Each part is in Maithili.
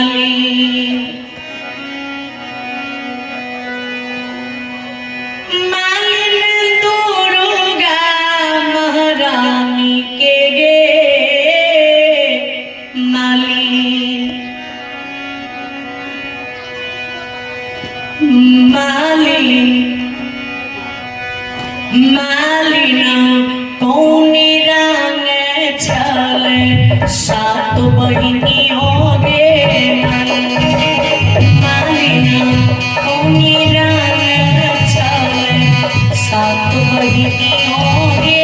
मालिन। मालिन दुर्गा महारानी के गे मालिन। मालिन मालिन कौन रंग छल सात बहिनी हो गे मालिन। कौन रंग छल सात बहिनी हो गे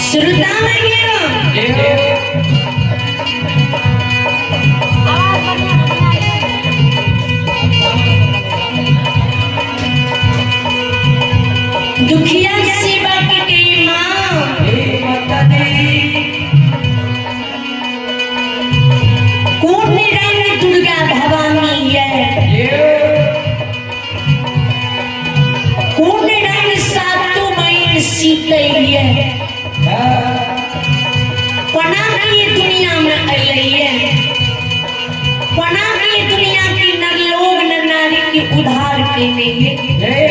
श्रोता में दुखिया सेवा के माँ कोन रंग दुर्गा भवानी है, कोन रंग सातो बहिन सीते है, कोना के दुनिया में अलै है, कोना के दुनिया के नर लोग नर नारी के उद्धार केने है।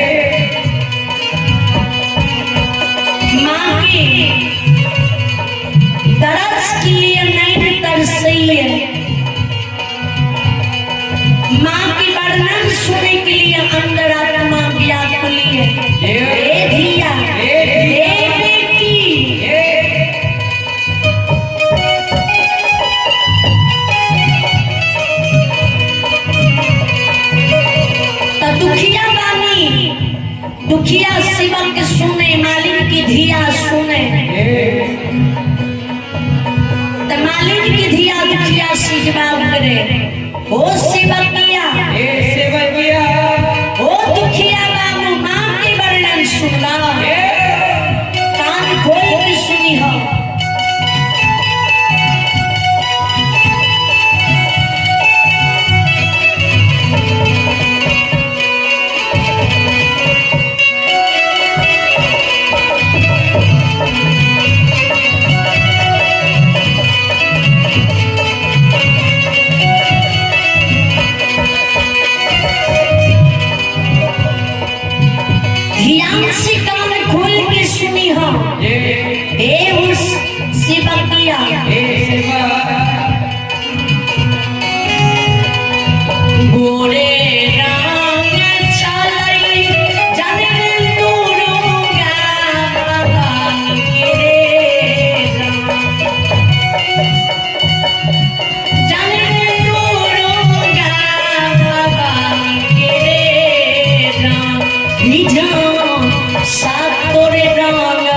माँ के दरस के लिए नहीं तरसई है, माँ के वर्णन सुनने के लिए अंदर आत्मा व्याकुली है। हे धिया, हे बेटी, तो दुखिया बानी दुखिया शिवक सुने, मालिक की धिया सुने, तो मालिक की धिया दुखिया से जवाब करे, ओ सेवकिया, ओ दुखिया बाबू, माँ के वर्णन सुनला, कान खोल के सुनी हो। ध्यान से कान खोल के सुनी हो। हे उस सेवकिया, गोरे रंग छलई जनन दुर्गा भवानी के रे जनन दुर्गा भवानी के रे निज सातोरे रंग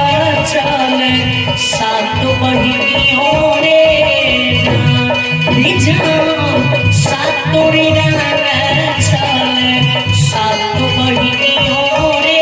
चल सात बहिनी हो रे निज सातोरे रंग चल सात बहिनी हो रे।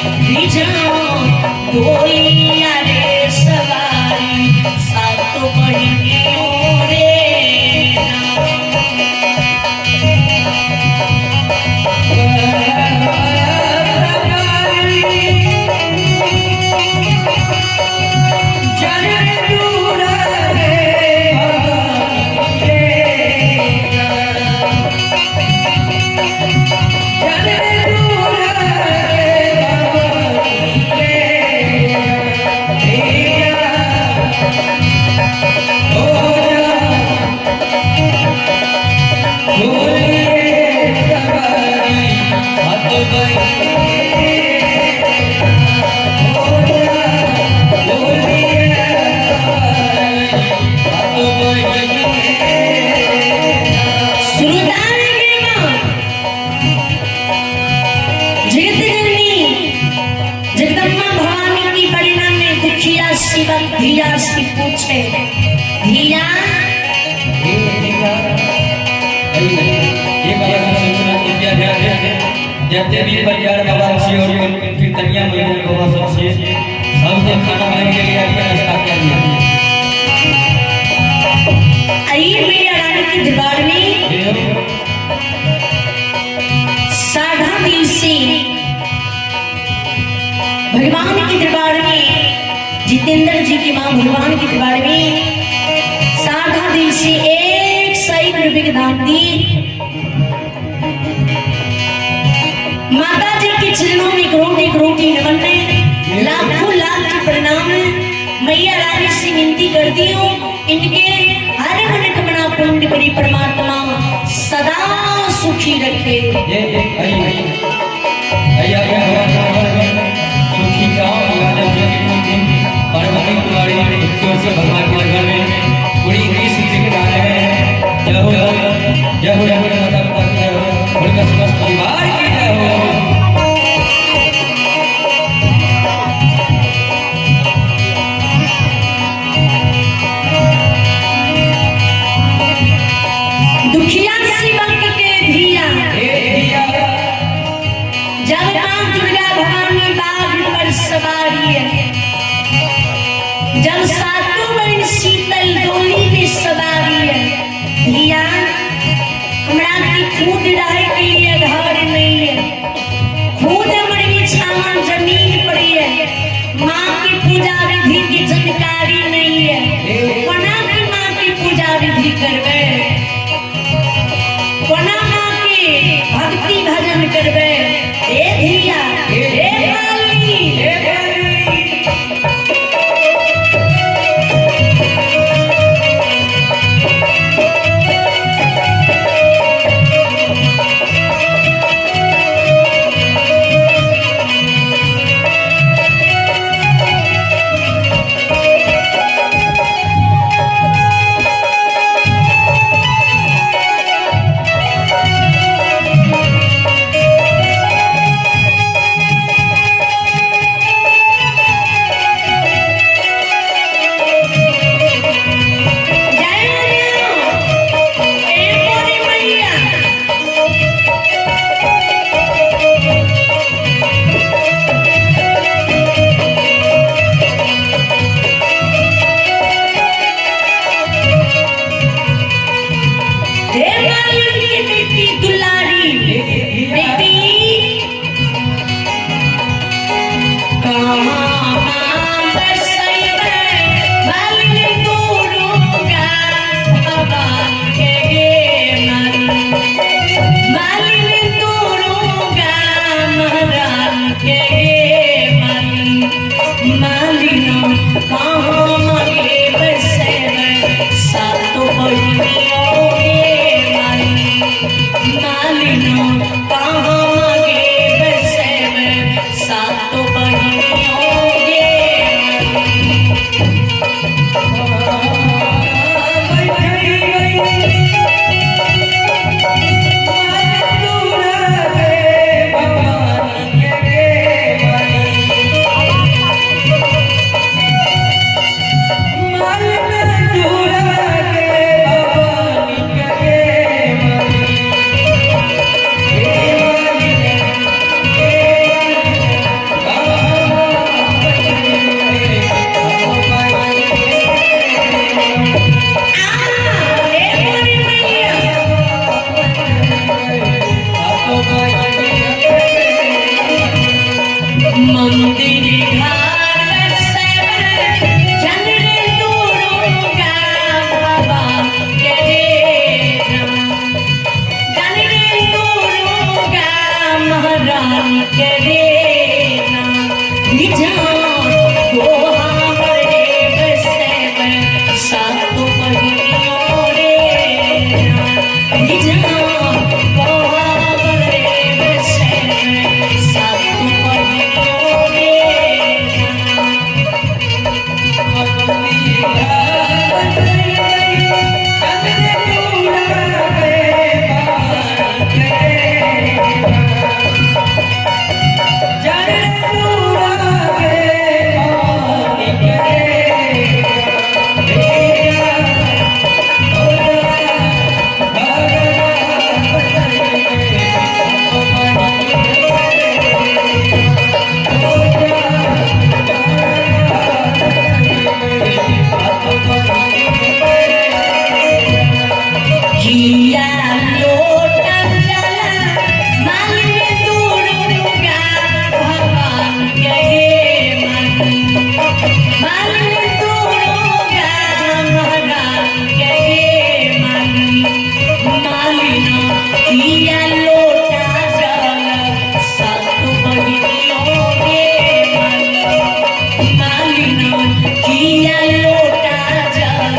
जाओ डोलिया रे सवारी सात बहिनियों रे। जगदम्बा भवानी की परिणा में दुखिया शिवम धिया से पूछे धिया। एक बार सूचना कृपया ध्यान दें, जते भी परिवार बाबा छियै और कीर्तनिया महिला बाबा सब छियै, सबके खाना बनि गेलै, आबिके नाश्ता कए लिअ। आई मैया रानी की दरबार में साधा दिल से भगवान के दरबार में, जितेंद्र जी की माँ भगवान के दरबार में साधा दिल से 101 रुपये के दान दी। माता जी के चरणों में करोटी करोटी नमन है, लाखों लाख के प्रणाम। मैया रानी से विनती करती हूँ, इनके हर मनोकामना पूर्ण करी परमात्मा सदा सुखी रखे। ये आई आई आगे भगवान के सुखी गांव यादव जी की कुल और मणि कुमारी की ओर से भगवान के दरबार में पूरी 21 रुपये के दान है। जय हो जय हो जय हो, माता पिता की जय हो, उनका समस्त परिवार की जय हो। दुखिया शिवक के धिया हे धिया, जब माँ दुर्गा भवानी बाघ पर सवारी है, जब सातों बहन शीतल डोली में सवारी है, धिया हमरा की खुद रहे के लिए घर नहीं है, खुद हमर बिछावन जमीन पर है, माँ की पूजा विधि की जानकारी नहीं है, कोना की माँ की पूजा विधि करबे, कोना माँ के भक्ति भजन करबे। हे धिया, हे माली, हे काली। मंदिर घर सब जन रे दुर्गा भवानी के रे जन रे दुर्गा महारानी के रे किया लोटा जला मालिन दुर्गा भगवान के मन मालिन दुर्गा भगवान के मन मालिन किया लोटा जला सात बहिनियों के मन मालिन किया लोटा जल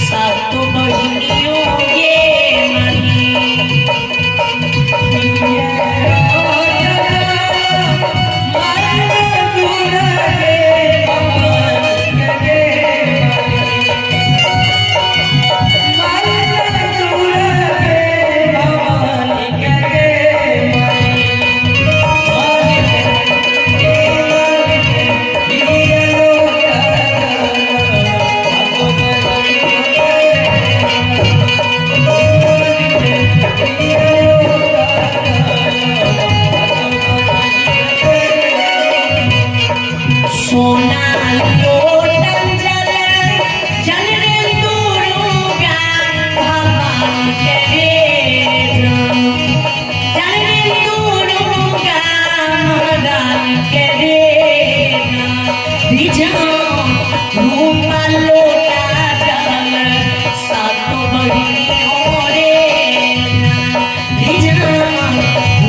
सात बहिनियों के मन। सोना लोटन जल जल रे दुर्गा भवानी के रे जल रे दुर्गा महारानी के रे रूपा लोटा जल सात बहिनियों रे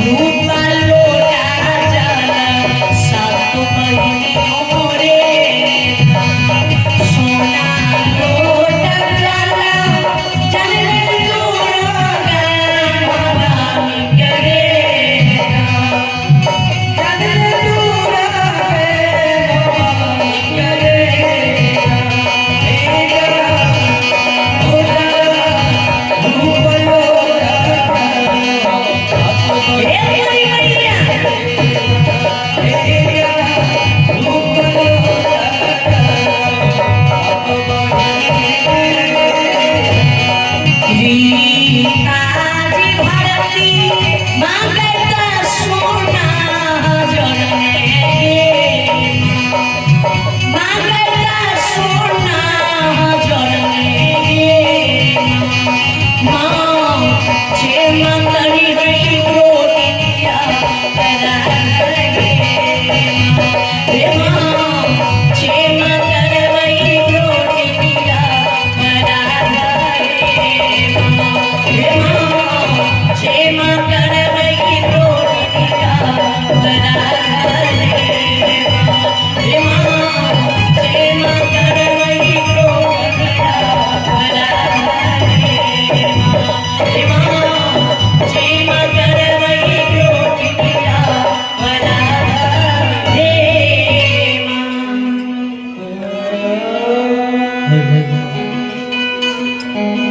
रूपा लोटा जल सात बहिनियों रे सोना लोटा जल जल रे दुर्गा भवानी के रे। हे मोरी मैया। रीता जी भारती मांगत सोना जनने मांगत सोना जनने माँ छे मंगरी गई रोटिया रे माँ छे मंगर वही रोटिया रे माँ छे मंगर वही रोटिया रे माँ छे मंगर वही रोटिया रे माँ छे मंगर वही रोटिया रे माँ।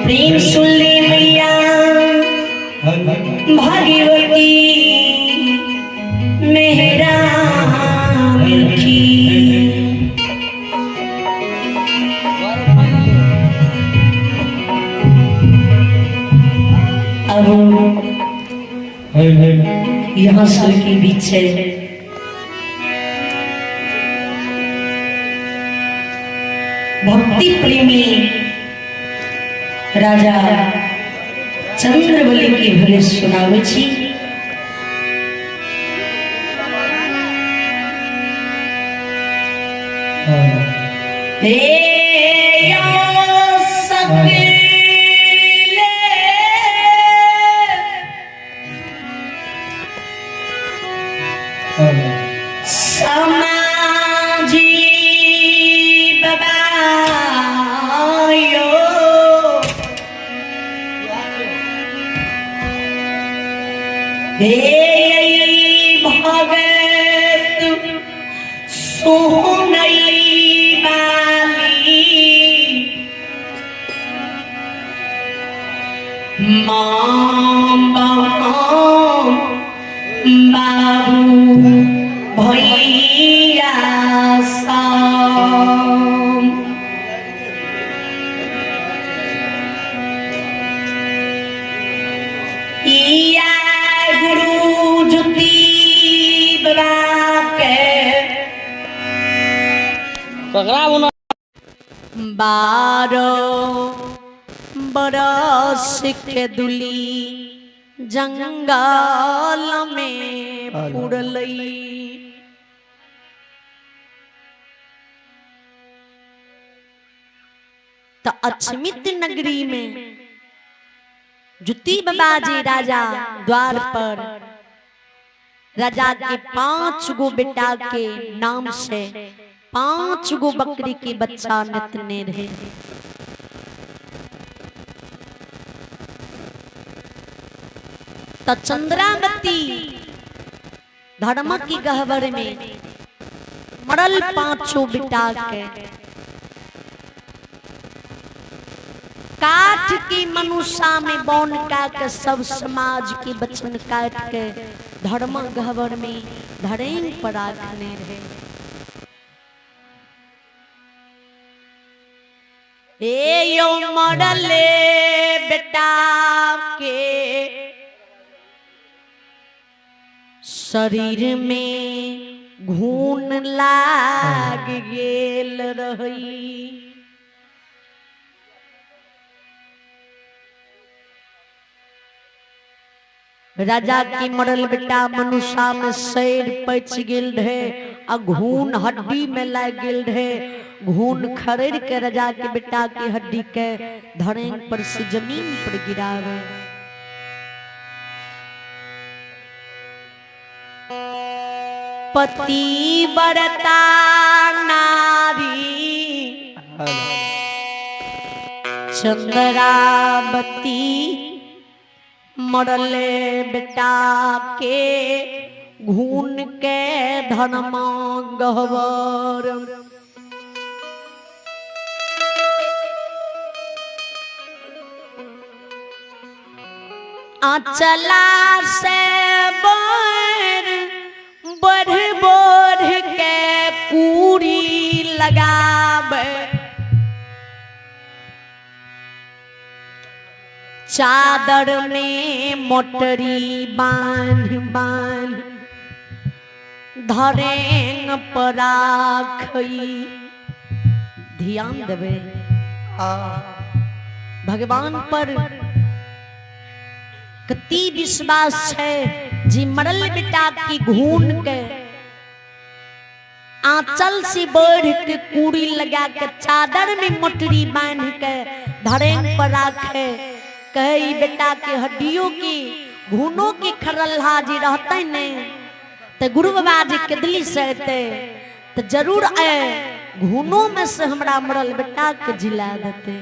प्रेम सुन ले मैया भगवती मेहरान की। अब यहाँ सब के बीच है भक्ति प्रेमी राजा चंद्रबली के भले सुनावे छी। हे यो सकले समाजी बाबा यो हे भगत सुनई बाली माम बाबू भैया साम इया गुरु जुती बाबा के 12 बरस के दुली जंगल में पुरलई। तो अछमित नगरी में जुती बाबा जी राजा द्वार पर राजा के 5 गो बेटा के नाम से 5 गो बकरी के बच्चा नितने रहे। तो चंद्रावती धर्म की गहवर में मरल 5 बेटा के काठ की मनुष्य में बौन का के सब समाज के बचन काट के धर्म गहवर में धरेंग पर राखने रहे। ए यो मरले बेटा के शरीर में घून लाग गेल रही। राजा की मरल बेटा मनुष्य में सैर पच गेल रहे आ घून हड्डी में लाग गेल रहे। घून खड़ेर के राजा के बेटा की हड्डी के धरेंग पर से जमीन पर गिरावे। पति बरता नारी चंद्रावती मरले बेटा के घून के धर्म गहवर। आंचला से बढ़ बढ़ बढ़ के पूरी लगावे, चादर में मोटरी बांध बांध धरेंग पराखई। ध्यान देवे भगवान पर कति विश्वास है जी मरल बेटा की घून के आंचल से बढ़ के पूरी लगा के चादर में मोटरी बांध के धरेंग पर राखे। कहे बेटा के हड्डियों की घूनों की खरल्हा जी रहते ने तो गुरु बाबा जी के दिल्ली से अते तो जरूर आए घूनों में से हमरा मरल बेटा के जिला देते।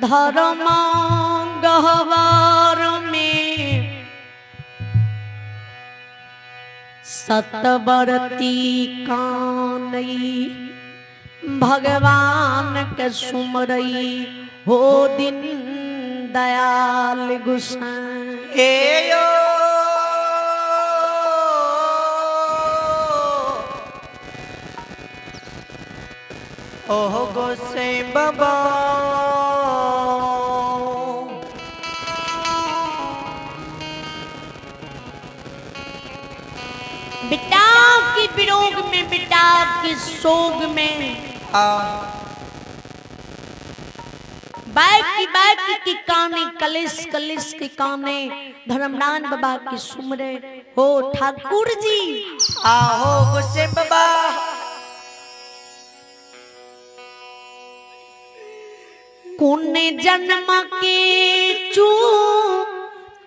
धर्म गहवर में सतबरती कानई भगवान के सुमरई हो दिन दयाल गुसाई। ए यो ओह गोसाई बाबा बेटा के विरोग में बेटा के शोक में आ बैक बैक की काने कलेश कलेश के काने धर्मदान बाबा की सुमरे हो ठाकुर जी। आहो गुस्से बाबा। कौन जन्म के चू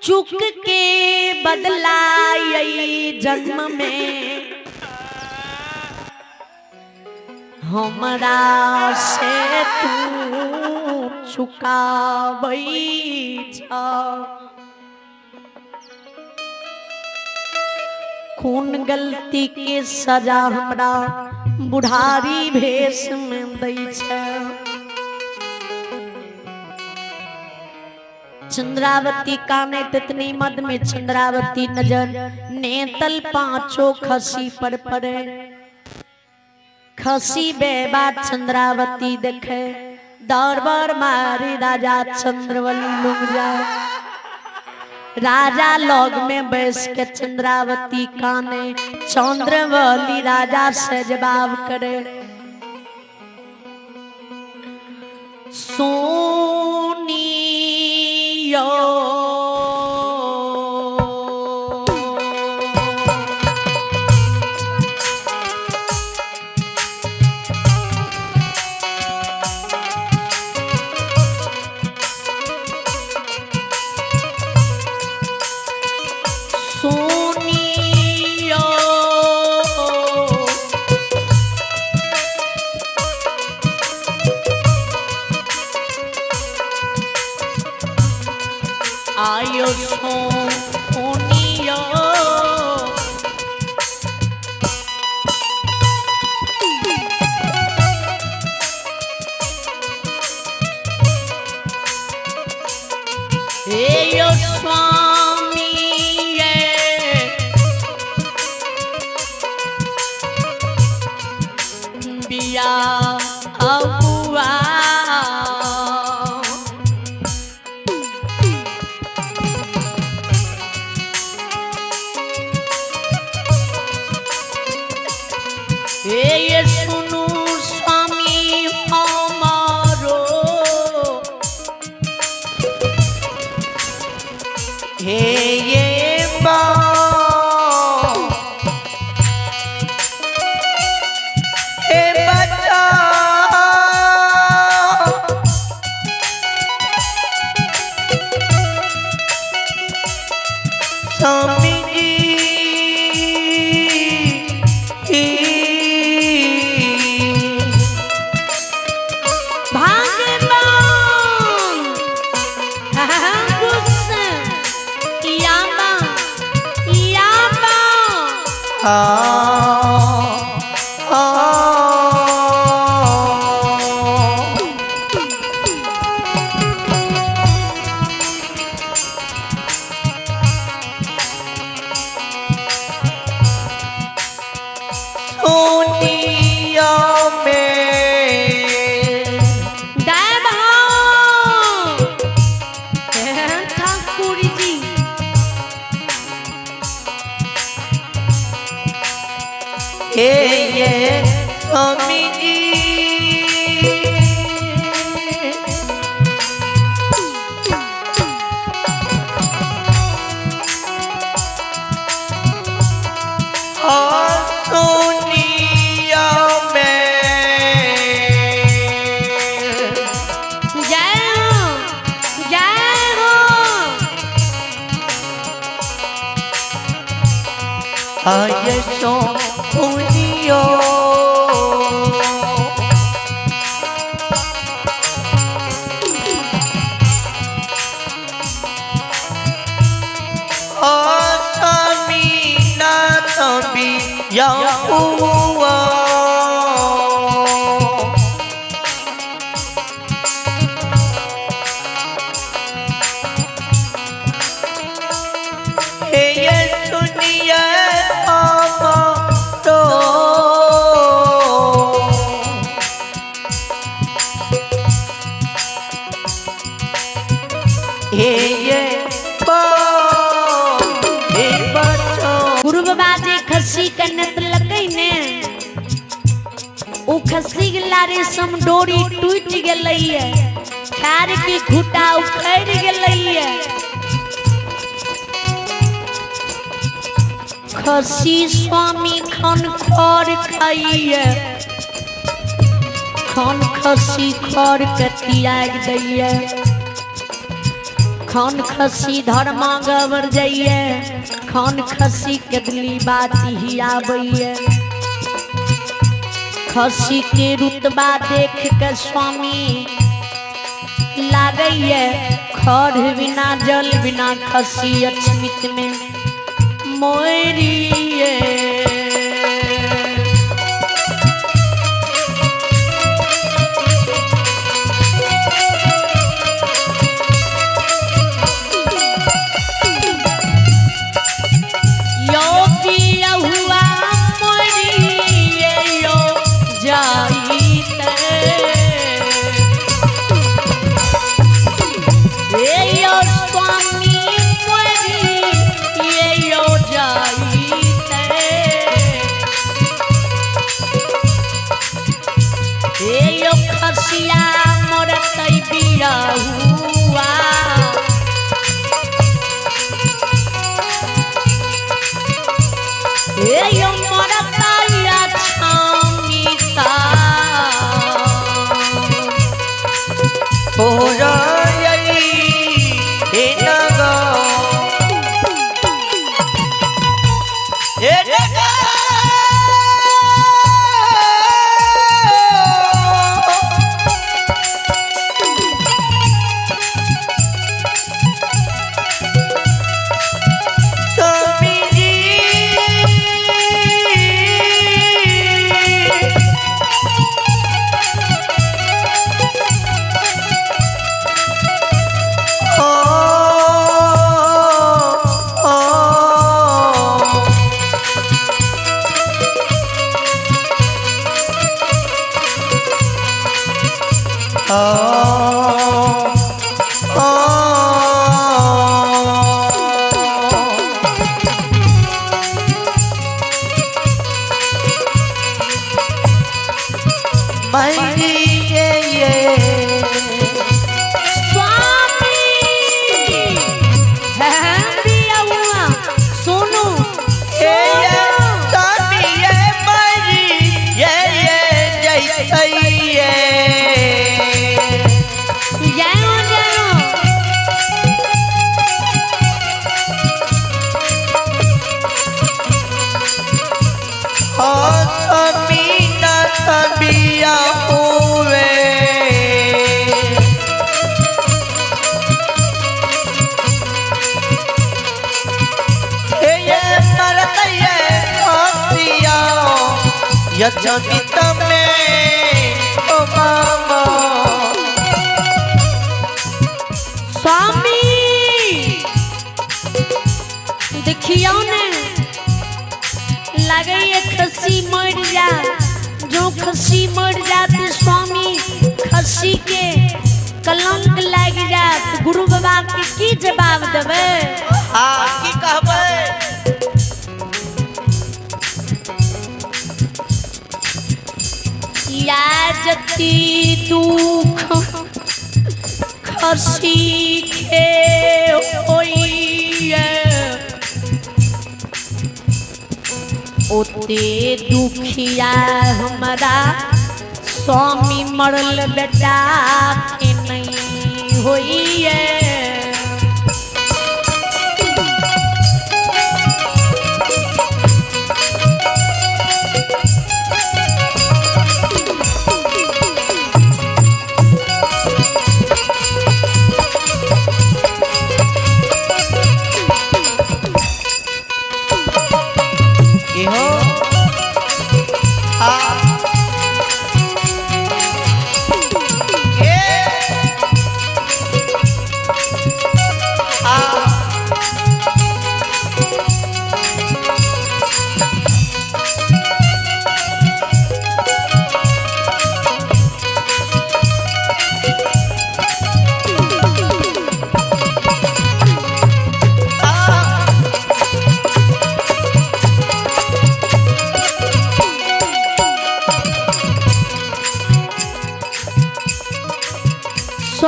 चुक के बदला यही जन्म में हमरा से तू चुकाबै छ। खून गलती के सजा हमरा बुढ़ारी भेष में दै छै। चंद्रावती काने तितनी मद में चंद्रावती नजर नेतल पांचों खसी पर पड़े। खसी बेबा चंद्रावती देखे दरबार मारी राजा चंद्रवली लुक जाए। राजा लॉग में बैस के चंद्रावती काने चंद्रवली राजा से जवाब करे। सोनियो सोनियो आयो सोनियो हे यो स्वामी ये बिया अबुआ हे ये सुनु स्वामी हमारो हे ये बा हे बच्चा स्वामी जी भगवान गुस्सा यामा यामा आ आ दुनिया में दैव हो ठाकुर जी हे ये स्वामी जी और दुनिया में जय हो जय हो आय सो पुनियो या हुआ हे ये सुनिए तो हे ये बा हे बच्चों गुरु बाबा जे खस्सी के नत लकै ने ओ खस्सी के लारे सम डोरी टूट गेलै है। खार की खूटा उखड़ गेलैया। खसी स्वामी खन खर खाइए, खन खसी खर के त्याग दैये, खन खसी धर्मा गबर जाइए, खन खसी कदली बात ही आबैये। खसी के रुतबा देख के स्वामी लागैये, खर बिना जल बिना खसी अछमित में मोरिए। यो पिया हुआ मोरिए यो जाईते, ए यो स्वामी मोरिए यो जाईते, ए यो खसिया मरतै बिया हुआ। ए यो मरतैया छामिता। स्वामी हैं बिया हुआ, सुनो जाओ जाओ। यचमित में ओ मामा। स्वामी देखियो ने लगैए खस्सी मर जा, जो खस्सी मर जात स्वामी खस्सी के कलंक लाग जात, गुरु बाबा के की जवाब देबै? हाँ की कहबै? या जति दुख खसी के होइए ओते दुखिया हमरा स्वामी मरल बेटा के नहीं होइए। इहो आ ए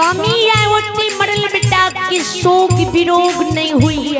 स्वामी आय ओते मरल बेटा के शोक विरोग नहीं हुई।